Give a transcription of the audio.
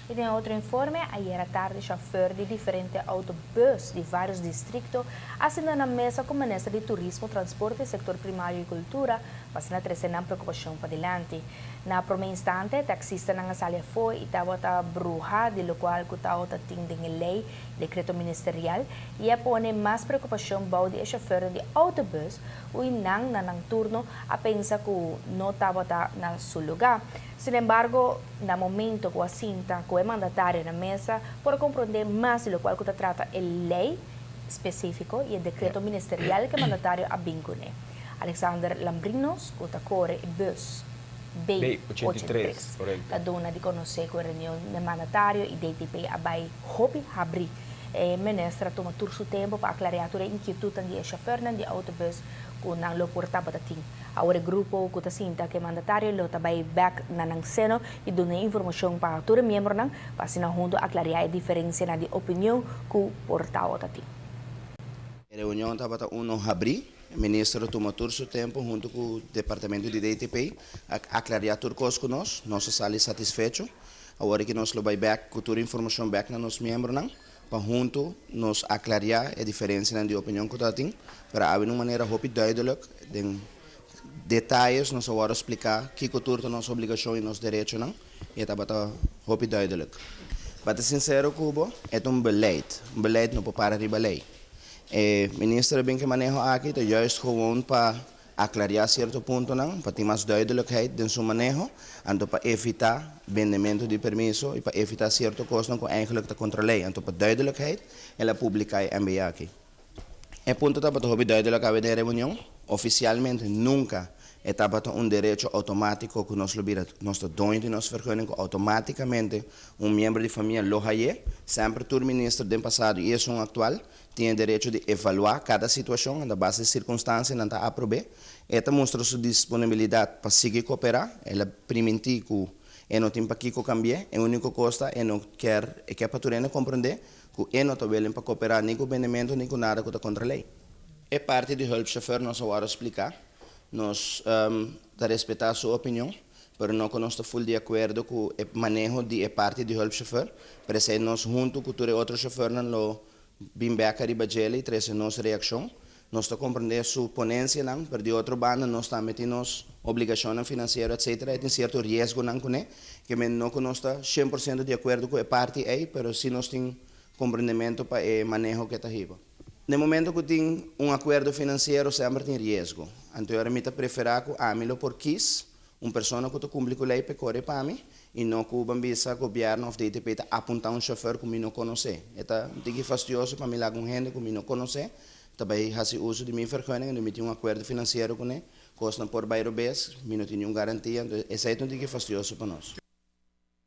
I den otro informe, ayera tardi chauffeur di diferente autobus di varios districto a sinta na mesa cu Minister di Turismo, Transporte, Sector Primario y Cultura pa asina trece nan preocupacion padilanti. Na prome instante, taxistanan a sali afo y tabata bruha di locual cu tabata tin den e ley, decreto ministerial, y a pone mas preocupacion bou di e chauffeur di autobus y nan na nan turno a pensa cu no tabata na su lugar. Sin embargo, na momento cu a sinta cu e mandatario na mesa por comprende mas di locual cu ta trata e ley specifico y e decreto ministerial cu e mandatario a bin cune. Alexander Lambrinos, cu ta core e bus B83, B83. Ta duna di conoce cu e reunion di mandatario y DTP a bay hopi habri. E minister a tuma tur su tempo pa aclara tur e inquietud di e chauffeur di autobus cu nan lo por tabata tin. Awor e grupo cu ta sinta cu e mandatario lo ta bay back na nan seno y duna informacion pa tur e miembronan pa asina hunto aclara e diferencia di opinion cu por tabata tin. E reunion tabata uno habri. Minister a tuma tur su tempo hunto cu e departamento di DTP a aclara tur cos cu nos, nos a sali satisfecho. Awor cu nos lo bay back cu tur informacion back na nos miembronan, pa hunto nos aclara e diferencia di opinion cu tin, pa di un manera hopi duidelijk, den detaye nos a splica kico tur ta nos obligacion y nos derechonan, y tabata hopi duidelijk. Pa ta sincero cu bo, e un beleid. Un beleid no por para riba ley. E minister bin cu e maneho aki, ta juist gewoon pa aclara cierto puntonan, pa tin mas duidelijkheid den su maneho, anto pa evita bendemento di permiso y pa evita cierto cosnan cu eigenlijk ta contra ley. Anto pa duidelijkheid, el a publica e MBA aki. E punto tabata hopi duidelijk den reunion. Oficialmente nunca tabata un derecho automatico cu nos lo bira, nos ta doño di nos vergunning, cu automaticamente un miembro di famia lo haye. Semper tur minister den pasado y esun actual tin derecho di evalua cada situacion na base di circunstancia nan ta aproba. E ta mustra su disponibilidad pa sigui coopera. El a priminti cu e no tin pakico cambia. E unico cos ta e no kier e kier pa tur hende comprende cu e no ta willing pa coopera ni cu bendemento ni cu nada cu ta contra ley. E parti di hulpchauffeur nos a splica. Nos ta respeta su opinion, pero no cu nos ta full di acuerdo cu e maneho di e parti di hulpchauffeur. Pero esey nos hunto cu tur otro chauffeurnan lo bin back ariba dje y trece nos reaccion. Nos ta comprende su ponencianan, pero di otro banda nos tambe tin nos obligacion financiero, etc. Y tin cierto riesgonan cune, cu no cu nos ta 100% di acuerdo cu e parti ey, pero si nos tin comprendimento pa e maneho cu ta riba. Na momento cu tin un acuerdo financiero, semper tin riesgo. Anto, ami ta prefera cu ami lo por kies un persona cu ta cumpli cu ley pa core pa mi y no cu ban bisa gobierno of DTP ta apunta un chauffeur cu mi no conoce. Ta un tiki fastioso pa mi laga un hende cu mi no conoce, tambe haci uso di mi vergunning y mi tin un acuerdo financiero cune, cosnan por bay robes, mi no tin ningun garantia, anto esey ta un tiki fastioso pa nos.